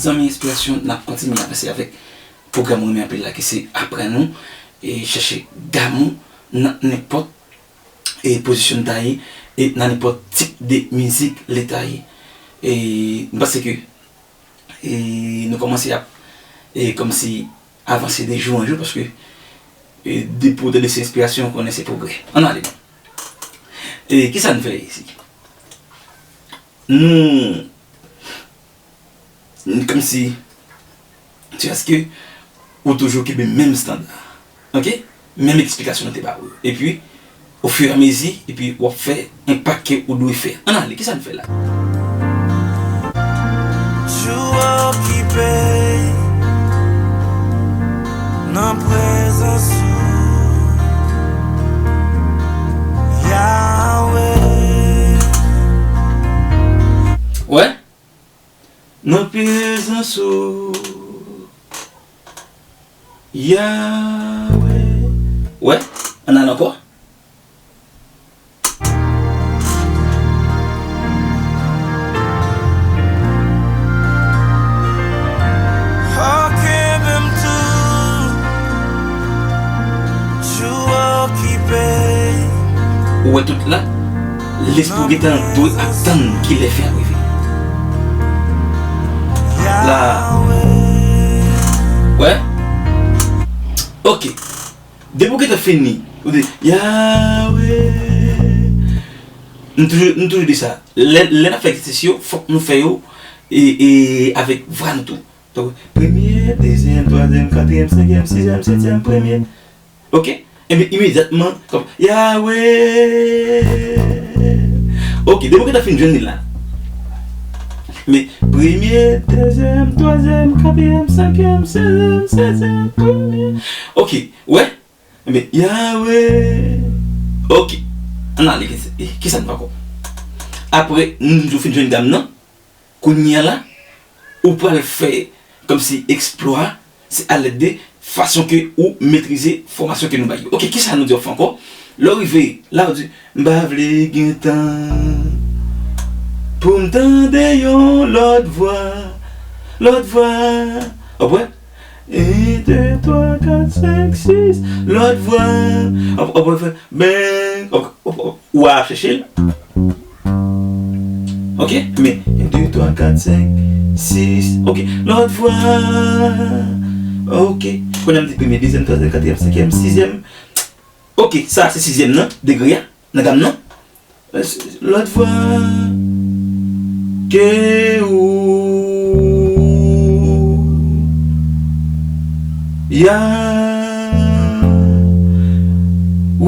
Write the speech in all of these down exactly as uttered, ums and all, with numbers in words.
Zanmi Enspirasyon, n ap kontinye avanse avèk pwogram Renmen Anpil la, ki se aprann ou e chèche damou nan nenpòt e pozisyon n ta ye, e nan nenpòt tip de mizik li ta ye. E m panse ke e nou kòmanse ap e kòmsi avanse de jou an jou, paske e depi w tande se enspirasyon, ou konnen se pwogrè. Ann ale. E kisa n fè isi? Nou N- kòmsi, se paske ou toujou kenbe menm estanda, oke? Menm eksplikasyon nou te ba ou yo. Epi, ofiramezi, epi w ap fè enpak ke ou dwe fè. Ann ale, kisa n fè la? Jou okipe nan prezans ou, Yahweh. Wè? Nan prezans ou, Yahweh. Wè, ann al ankò. Oke, menm tou, jou okipe. Ou wè tout la? Lespri w gentan dwe ap tann kilè fen ap rive. La. Wè? Oke. Depi w gentan fini, ou di, Yahweh. M toujou, m toujou di sa. Lè, lè n ap fè egzèsis yo, fòk nou fè yo e, e avèk vwa nou tou. Donk, premye, dezyèm, twazyèm, katriyèm, senkyèm, sizyèm, setyèm, premye. Oke? Ebyen, imedyatman, kòm, Yahweh! Oke, depi w gentan fin jwenn li la. Men, premye, dezyèm, twazyèm, katriyèm, senkyèm, sizyèm, setyèm, premye. Oke, wè? Ebyen, Yahweh! Oke. Ann ale, kisa, kisa n fè ankò? Apre, nou fin jwenn gam nan. Kounye a la, ou pral fè kòmsi eksplwa a, se alèd de fason ke ou metrize fòmasyon ke nou bay yo. Oke, kisa nou di w fè ankò? Lè w rive la, ou di, m pa vle gen tan pou m tande yon lòt vwa, lòt vwa. W ap wè? En, de, twa, kat, senk, sis, lòt vwa. W ap, w ap wè, fè, bang. W ap, w ap, w ap, w a chèche l. Oke, men, en, de, twa, kat, senk, sis. Oke, lòt vwa. Oke, kounye a m di premye, dezyèm, twazyèm, katriyèm, senkyèm, sizyèm. Oke, sa a se sizyèm nan, degre a, nan gam nan. Lòt vwa. Ke ou,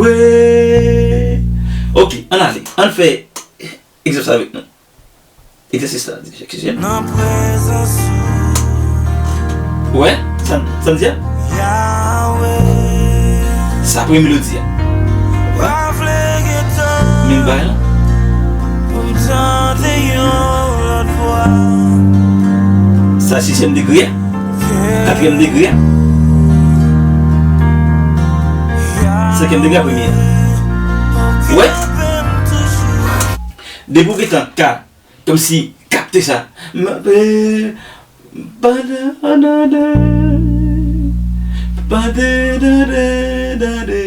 Yahweh. Oke, ann ale. Ann fè egzèsis la avèk nou. Egzèsis la, di, egzèsis. Nan prezans ou. Wè, sa, sa n di a? Yahweh. Sa premye melodi a. Wè. Pa vle gen tan. Men bagay la. Pou m tande yon lòt vwa. Sa sizyèm degre a. Katriyèm degre a. Senkyèm degre a premye a. Wè. Depi w gentan ka kòmsi kapte sa. M, e, pa de, pa de, de, pa de, de, de, de, de.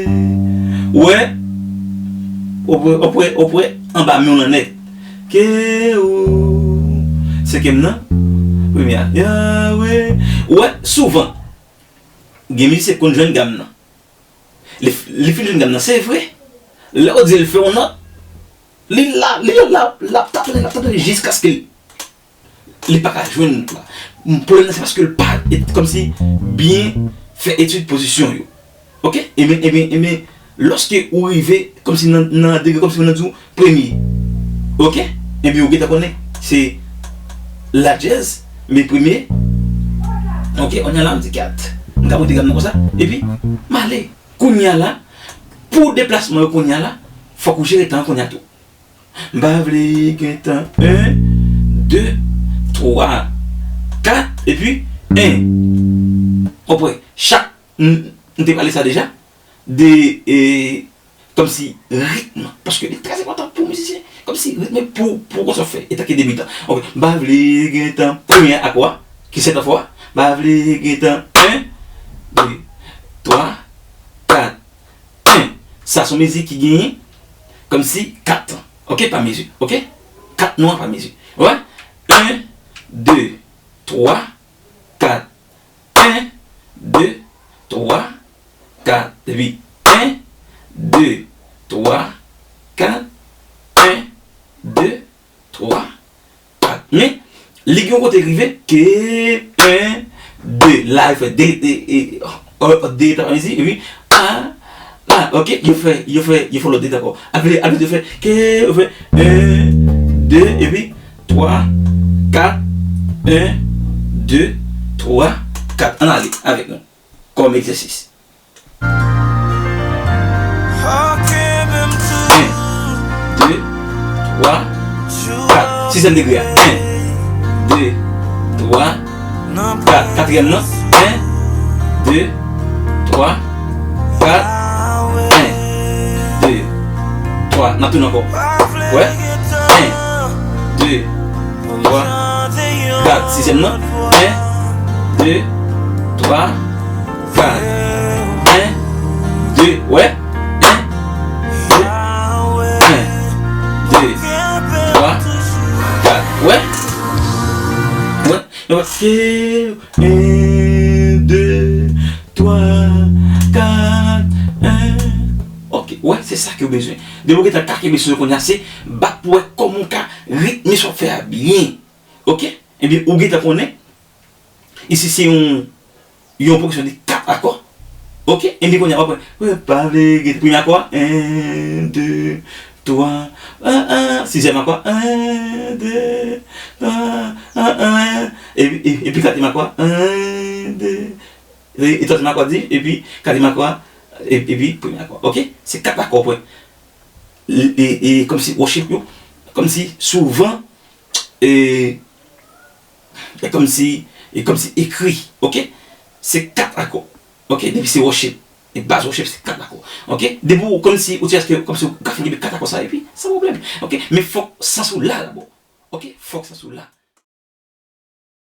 Ou wè? Ou wè, ou wè, ou wè anba men w lan nèt. Ke ou. Senkyèm nan? Premye a. Yahweh. Ou wè, souvan, gen mizisyen k konn jwenn gam nan. Li, li fin jwenn gam nan, se vre. Lè w di l fè yon nòt, Li la, li la, l ap tatonnen, l ap tatonnen jiskaske li pa ka jwenn nout la. Pwoblèm nan se paske l pa, kòmsi, byen fè etid pozisyon yo. Oke? Ebyen, ebyen, ebyen, lòske ou rive kòmsi nan, nan degre kòmsi moun nan di w premye. Oke? Ebyen, ou gentan konnen se la dyèz, men premye. Oke, kounye a la, m di kat. M ka monte gam nan konsa. Epi, m ale. Kounye a la, pou deplasman yo kounye a la, fòk ou jere tan an kounye a tou. M pa vle gentan en, de, twa, kat, epi en. Ou konprann? Chak, m, m te pale sa deja, de, e, kòmsi ritm, paske li trè enpòtan pou mizisyen, kòmsi ritm pou, pou konsa fè, etanke debitan. Oke, m pa vle gentan premye akò a, ki sèt an fò a, m pa vle gentan en, de, twa, kat, en. Sa se yon mizik ki genyen kòmsi kat tan. Oke, pa mezi. Oke? Kat non an pa mezi. Ou wè? En, de, twa, kat. En, de, twa, kat. Epi en, de, twa, kat. En, de, twa, kat. Men, li gen yon kote rive ke en, de, la, li fè de, de, e, o, o, de, ta mezi, epi a, la, oke, yo fè, yo fè, yo fè lòt de ankò. Apre, apre, yo fè ke, yo fè en, de, epi twa, kat, en, de, twa, kat. Ann ale avèk nou kòm egzèsis. En, de, twa, kat. Sizyèm degre a. En, de, twa, kat. Katriyèm nan. En, de, twa, kat. En, de, twa. N ap tounen ankò. Wè? En, de, twa, kat. Sizyèm nan. En, de, twa, kat. En, de, wè. En, de, en, de, twa, kat. Wè? Wè? Wè? En, de, twa, kat, en. Oke, wè, se sa ke w bezwen. Depi w gentan ka kenbe sou yo kounye a, se bat pou wè kòman w ka ritme sa w ap fè a byen. Oke? Ebyen, ou gentan konnen, isi se yon, yon pwogresyon de kat akò. Oke? Ebyen, kounye a, w ap wè, w pa vle gete premye akò a, en, de, twa, an, an, sizyèm akò a, en, de, twa, an, an, epi, e, epi katriyèm akò a, en, de, e, e twazyèm akò a, di, epi katriyèm akò a, e, epi premye akò a. Oke? Se kat akò, w ap wè. E, e, e kòmsi worship yo, kòmsi souvan, e, e kòmsi, e kòmsi ekri, oke? Se kat akò, oke? Depi se worship, e baz worship se kat akò, oke? Depi w kòmsi, ou ti aske, kòmsi ou ka fin kenbe kat akò sa, epi, san pwoblèm, oke? Men fòk sans ou la dabò, oke? Fòk sans ou la.